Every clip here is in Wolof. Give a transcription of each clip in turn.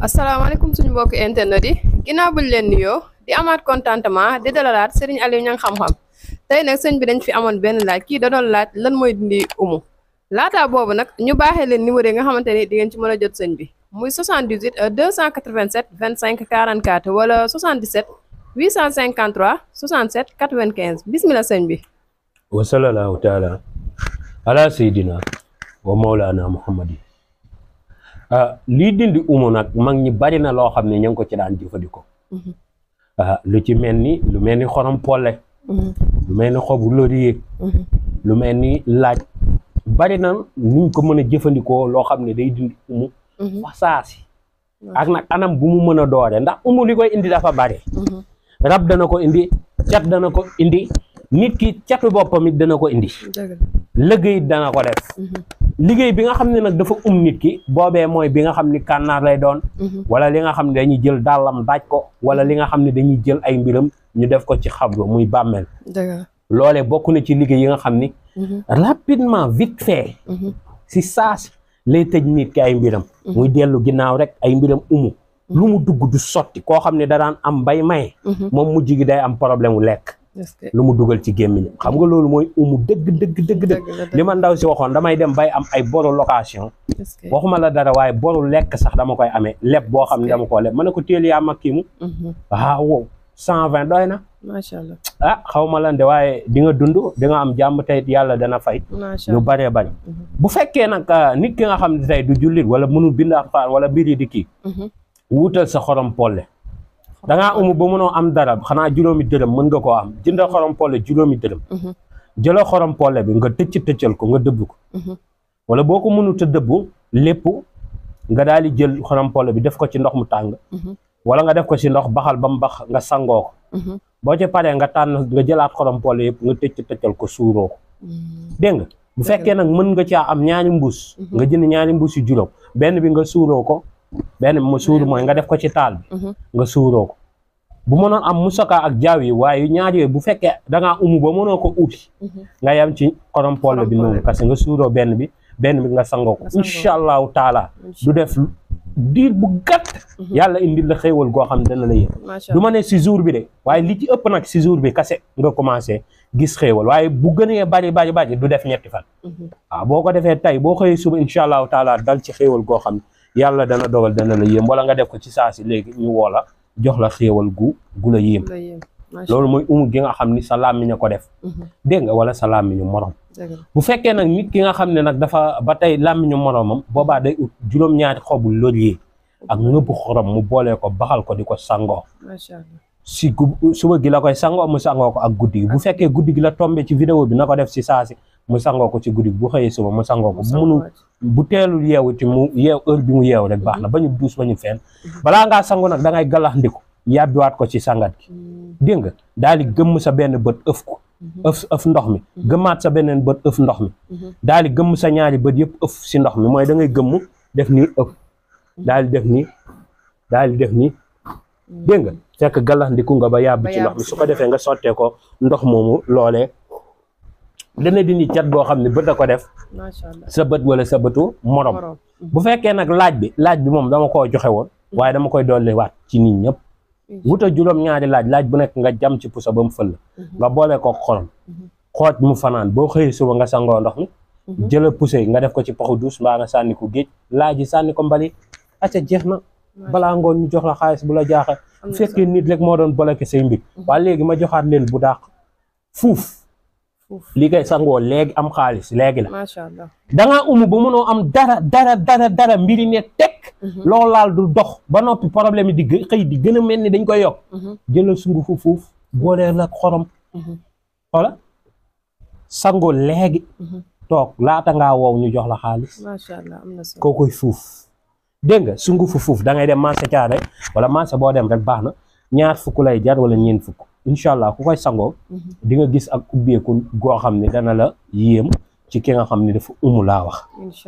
asalaamaaleykum suñu mbokk internet yi ginnaaw buñ leen nuyoo di amaat contentement di dalalaat Serigne Aliou Niang xam-xam tey nag sëñ bi dañ fi amoon benn laaj kii da doon laaj lan mooy dindi umu laataa boobu nag ñu baaxee leen numéro yi nga xamante ni di ngeen ci mën a jot sëñ bi muy 78 287 25 44 wala 77 853 67 95 bismillah sëñ bi. wa sallallahu taala ala sayidina wa maulana muhammadi lii dindi umu nag mag ñi bari na loo xam ne ñu ngi ko ci daan jëfandikoo lu ci mel ni xorom polle lu mel ni xobu laurier lu mel ni laaj bari na nuñ ko mën a jëfandikoo loo xam ne day dindi umu fasaasi ak nag anam bu mu mën a doore ndax umu li koy indi dafa bari rab dana ko indi cat dana ko indi nit ki catu boppam it dana ko indi liggéey dana ko def liggéey bi nga xam ne nag dafa nit ki boobee mooy bi nga xam ni kànnaar lay doon wala li nga xam ne dañuy jël dàllam daaj ko wala li nga xam ne dañuy jël ay mbiram ñu def ko ci xabru muy bàmmeel loolee bokk na ci liggéey yi nga xam ni rapidement vite fait si saasi lay tëj nit ki ay mbiram muy dellu ginnaaw rek ay mbiram umu lu mu dugg du sotti koo xam ne da daan am bay maye moom mujj gi day am problème wu lekk lu mu dugal ci gémmiñ xam nga loolu mooy umu dëgg li ma ndaw si waxoon damay dem bay am ay boru location waxuma la dara waaye boru lekk sax dama koy amee leb boo xam ne dama koo leb ma ne ko téel yaa mag kii mu waaw 120 doy na macha allah xaw ma lan de waaye di nga dund di nga am jàmm tey yàlla dana fay lu bëree bëri bu fekkee nag nit ki nga xam ne tey du jullit wala mënul bind alxuraan wala biri di kii wuutal sa xorom polle dangaa umu ba mënoo am dara xanaa juróomi dërëm mën nga koo am jëndal xorom polle juróomi dërëm jëlal xorom polle bi nga tëccal ko nga dëbb ko wala boo ko mënut a dëbb lépp nga daal di jël xorom polle bi def ko ci ndox mu tàng wala nga def ko ci ndox baxal ba mu bax nga sangoo ko boo ci paree nga tànn nga jëlaat xorom polle yëpp nga tëccal ko suuroo ko dégg nga bu fekkee nag mën nga caa am ñaari mbuus nga jënd ñaari mbuus yu juróom benn bi nga suuroo ko benn bi ma suur mooy nga def ko ci taal bi nga suuroo ko bu mënoon am musaka ak jaaw yi waaye ñaar yooyu bu fekkee dangaa umu ba mënoo ko uti nga yem ci xorom polle bi noonu parce que nga suuroo benn bi nga sangoo ko incha allahu taala du def diir bu gàtt yàlla indil la xéewal goo xam ne dana la yëg du ma ne si jour bi de waaye li ci ëpp nag si jour bi kase nga commencé gis xéewal waaye bu gënee bari du def ñetti fan waaw boo ko defee tey boo xëyee suba incha allahu taala dal ci xéewal goo xam ne yàlla dana dogal dana la yéem wala nga def ko ci saa si léegi ñu woo la jox la xéewal gu la yéem loolu mooy umu gi nga xam ni sa làmmiñ a ko def dégg nga wala sa làmmiñu morom bu fekkee nag nit ki nga xam ne nag dafa ba tey làmmiñu moromam boobaa day ut juróom-ñaari xobu laurier ak ngëpp xorom mu boolee ko baxal ko di ko sangoo si suba gi la koy sangoo mu sangoo ko ak guddi gi bu fekkee guddi gi la tombé ci vidéo bi na ko def si saa si mu sangoo ko ci guddi gi bu xëyee suba mu sangoo ko bu munul bu teelul yeewu ci mu yeew heure bi mu yeew rek baax na bañu duus bañu fenn balaa ngaa sangu nag da ngay galax ndiku yàbbiwaat ko ci sangat gi dégg nga daal di gëmm sa benn bët ëf ko ëf ndox mi gëmmaat sa beneen bët ëf ndox mi daal di gëmm sa ñaari bët yëpp ëf si ndox mi mooy da ngay gëmm def nii ëf daal di def nii dégg nga fekk galax ndiku nga ba yàbb ci ndox mi su ko defee nga sottee ko ndox moomu loolee dana dindi cat boo xam ne bët a ko def sa bët wala sa bëtu morom bu fekkee nag laaj bi moom dama koo joxe woon waaye dama koy dolli waat ci nit ñëpp wuta juróom-ñaari laaj bu nekk nga jam ci pusa ba mu fël nga boole ko xorom xooj mu fanaan boo xëyee suba nga sangoo ndox mi jëla pusa yi nga def ko ci paxu duus mbaa nga sànni ko géej laaj yi sànni ko mbali acca jeex na balaa ngoon ñu jox la xaalis bu la jaaxee bu fekkee nit rek moo doon bloqué say mbir waaye léegi ma joxaat leen bu dàq fuuf li koy sangoo léegi am xaalis léegi la macha allah dangaa umu ba mënoo am dara mbiri ne tekk loolu laal du dox ba noppi problème yi di xëy di gën a mel ni dañ koy yokk jëlal sungufu fuuf booleel la xorom wala sangoo léegi toog laata ngaa wow ñu jox la xaalis macha allah am na solo koo koy fuuf dégg nga sungufu fuuf da ngay dem marché caare wala marché boo dem rek baax na ñaar fukk lay jar wala ñeent fukk incha allah ku koy sangoo di nga gis ak ubbeeku goo xam ne dana la yéem ci ki nga xam ne dafa umu laa wax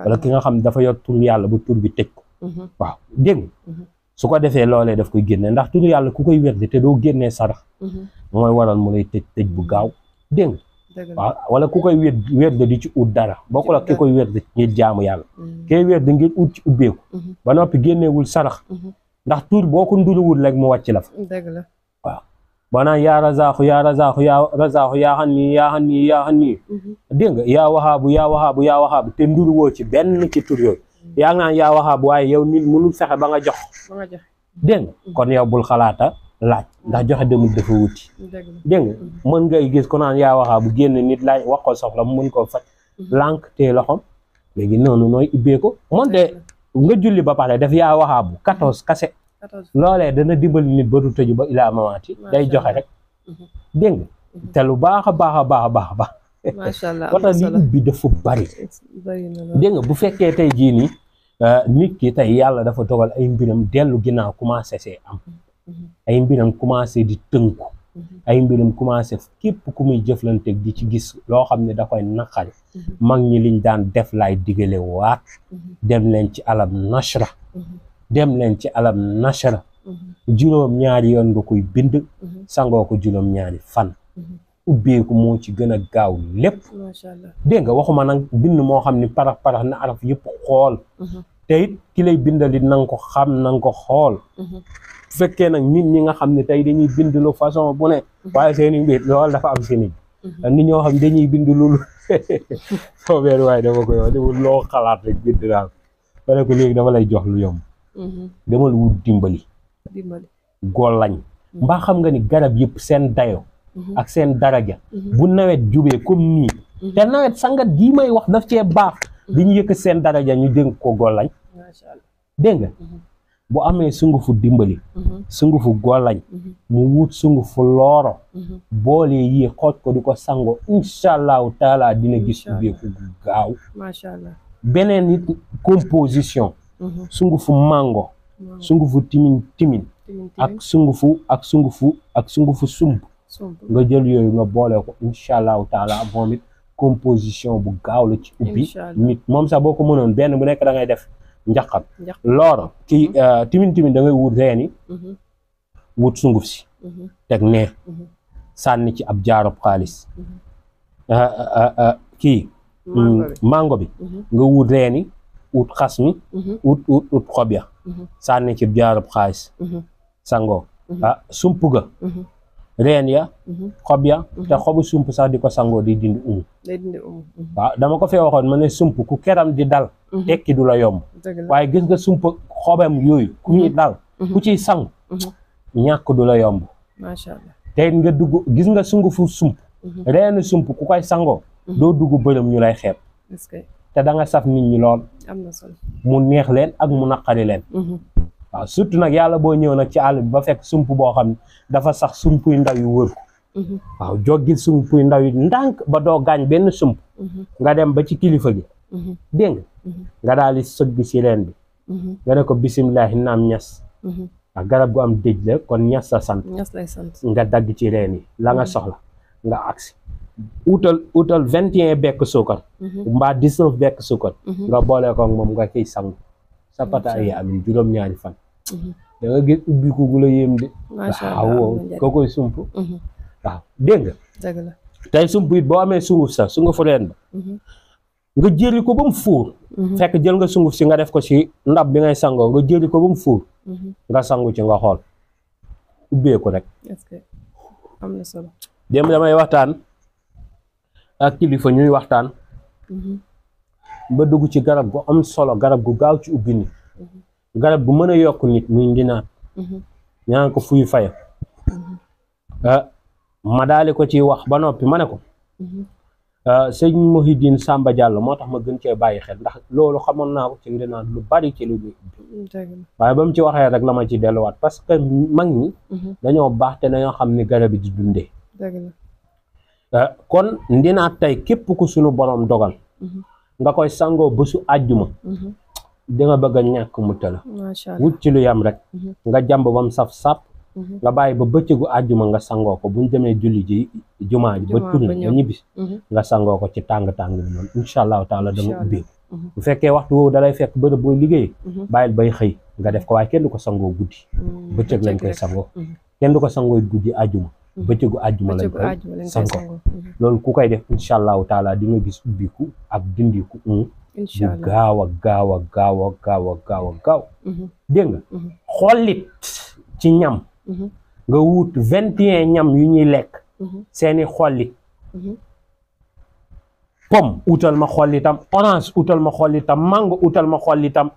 wala ki nga xam ne dafa yor tur yàlla bu tur bi tëj ko waaw dégg su ko defee loolee daf koy génne ndax tur yàlla ku koy wérde te doo génnee sarax mooy waral mu lay tëj bu gaaw dégg waaw wala ku koy wérde di ci ut dara bokkul ak ki koy wérde ngir jaamu yàlla kay wérde ngir ut ci ubbeeku ba noppi génneewul sarax ndax tur boo ko nduruwul rek mu wàcc la fa. dëgg la waaw boo naan yaa razaaxu yaa razaaxu yaa razaaxu yaa xam nii yaa xam nii yaa xam nii dégg nga yaa waxaabu yaa waxaabu yaa waxaabu te nduruwoo ci benn ci tur yooyu yaa ngi naan yaa waxaabu waaye yow nit mënul fexe ba nga jox dégg nga kon yow bul xalaata laaj ndax joxe demul dafa wuti dégg nga mën ngay gis ko naan yaa waxaabu génn nit laaj wax ko soxla mu mën koo faj lànk te loxom léegi noonu nooy ubbee ko moonte nga julli ba pare def yaa waxaabu 14 kase loolee dana dimbali nit ba du tëju ba ilaa mamaati day joxe rek dégg nga te lu baax a baax a baax a baax a baax macha allah wata li ubbi dafa bari dégg nga bu fekkee tey jii nii nit ki tey yàlla dafa dogal ay mbiram dellu ginnaaw commencé see am ay mbiram commencé di tënku ay mbiram commencé képp ku muy jëflanteeg di ci gis loo xam ne da koy naqari mag ñi liñ daan def laay digale waat dem leen ci alam nashra dem leen ci alam nashra juróom-ñaari yoon nga koy bind sangoo ko juróom-ñaari fan ubbeeku moo ci gën a gaaw lépp dégg nga waxuma nag bind moo xam ni parax parax na araf yëpp xool te it ki lay bindalit na nga ko xam na nga ko xool fekkee nag nit ñi nga xam ne tey dañuy bind lu façon bu ne waaye seeni mbir loolu dafa am si nit nit ñoo xam dañuy bind loolu soo weer waaye dama koy wax demul loo xalaat rek bind daal pare ko léegi dafa lay jox lu yomb demal wut dimbali golañ mbaa xam nga ni garab yëpp seen dayo ak seen daraja bu nawet jubee comme nii te nawet sangat gii may wax daf cee baax di ñu yëkk seen daraja ñu dénk ko golañ dégg nga bu amee sungufu dimbali sungufu golañ mu wut sungufu looro boole yi xooj ko di ko sango incha allahu taala dina gis ubbeeku gu gaaw beneen it composition sungufu mango sungufu timin ak sungufu sump nga jël yooyu nga boole ko incha allahu taala moom it composition bu gaaw la ci ubbi nit moom sax boo ko mënoon benn bu nekk da ngay def njaqam looro kii timin da ngay wut reeni wut sunguf si teg nee sànni ci ab jaarub xaalis kii mango bi nga wut reeni ut xas mi ut xob ya sànni ci jaarub xaalis sangoo sump ga reen ya xob ya te xobu sump sax di ko sangoo di dindi umu waaw dama ko fee waxoon ma ne sump ku keram di dal tekki du la yomb waaye gis nga sump xobam yooyu ku ñuy dal ku ciy sang ñàkk du la yomb macha allah te nga dugg gis nga sungufu sump reenu sump ku koy sangoo doo dugg bërëm ñu lay xeeb te da nga saf nit ñi lool am na solo mu neex leen ak mu naqari leen waaw surtout nag yàlla boo ñëw nag ci àll bi ba fekk sump boo xam ne dafa sax sumpuy ndaw yu wër ko waaw joggil sumpuy ndaw yi ndànk ba doo gaañ benn sump nga dem ba ci kilifa gi dégg nga daal di sëgg si reen bi nga ne ko bisimilahi naam ñas ak garab gu am dëj la kon ñas sa sant nga dagg ci reen yi la nga soxla nga agsi utal 21 bekk suukar mbaa 19 bekk suukar nga boole ko moom nga ciy sangu sa pata ay amin juróom-ñaari fan da nga gis ubbiku gu la yéem de waaw ko koy sump waaw dégg nga tey sump it boo amee sunguf sax sungufu reen ba nga jëri ko ba mu fuur fekk jël nga sunguf si nga def ko ci ndab bi ngay sangoo nga jëri ko ba mu fuur nga sangu ci nga xool ubbeeku rek am na solo dem damay waxtaan ak kilifa ñuy waxtaan ba dugg ci garab gu am solo garab gu gaaw ci ubbi nit garab gu mën a yokk nit muy ndinaat ñaan ko fuy faya ma daali ko ci wax ba noppi ma ne ko sëñ Mouhidine Samba Diallo moo tax ma gën cee bàyyi xel ndax loolu xamoon naa ko ci ndinaat lu bari ci lu muy ubbi waaye ba mu ci waxee rek la ma ci delluwaat parce que mag ñi dañoo baax te dañoo xam ni garab yi di dundee kon ndinaat tey képp ku sunu borom dogal nga koy sangoo bésu àjjuma di nga bëgg a ñàkk mu tëla wut ci lu yam rek nga jàmb ba mu saf sàpp nga bàyyi ba bëccëgu àjjuma nga sangoo ko buñ demee julli ji jumaa ji ba tourné ba ñibbisi nga sangoo ko ci tàng-tàng bi noonu incha allahu taala da nga ubbeeku bu fekkee waxtu woowu dalay fekk bërëb booy liggéey bàyyil bay xëy nga def ko waaye kenn du ko sangoo guddi bëccëg lañ koy sangoo kenn du ko sangoo guddi àjjuma bëccëgu àjjuma lañ koy sangoo loolu ku koy def incha allahu taala di nga gis ubbiku ak dindiku bu gaaw a gaaw a gaaw a gaaw a gaaw a gaaw dégg nga xollit ci ñam nga wut 21 ñam yu ñuy lekk seeni xollit pomme utal ma xollitam orange utal ma xollitam mango utal ma xollitam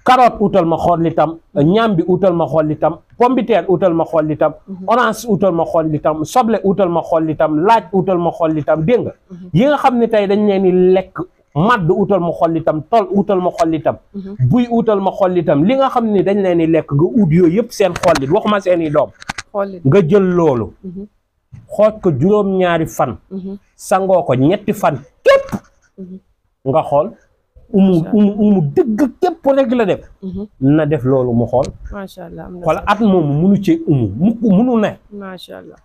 carotte utal ma xollitam ñambi utal ma xollitam pombiteer utal ma xollitam orange utal ma xollitam soble utal ma xollitam laaj utal ma xollitam dégg nga yi nga xam ne tey dañ leen di lekk madd utal ma xollitam tol utal ma xollitam buy utal ma xollitam li nga xam ne dañ leen di lekk nga ut yooyu yëpp seen xollit waxuma seen i doom nga jël loolu xooj ko juróom-ñaari fan sangoo ko ñetti fan képp nga xool umu dëgg képp rek la def na def loolu mu xool macha allah xool at moomu munu ci munu ne macha allah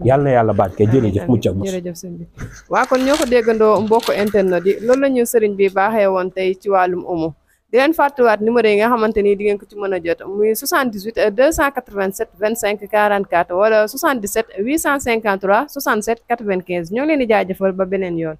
yàlla na yàlla barke jërëjëf mucc ak jërëjëf sëñ bi waa kon ñoo ko déggandoo mbokk internet yi loolu la ñu sëriñ bi baaxee woon tey ci wàllum umu di leen fàttuwaat numéro yi nga xamante ni di ngeen ko ci mën a jot muy 78 287 25 44 wala 77 853 67 95 ñoo ngi leen di jaajëfal ba beneen yoon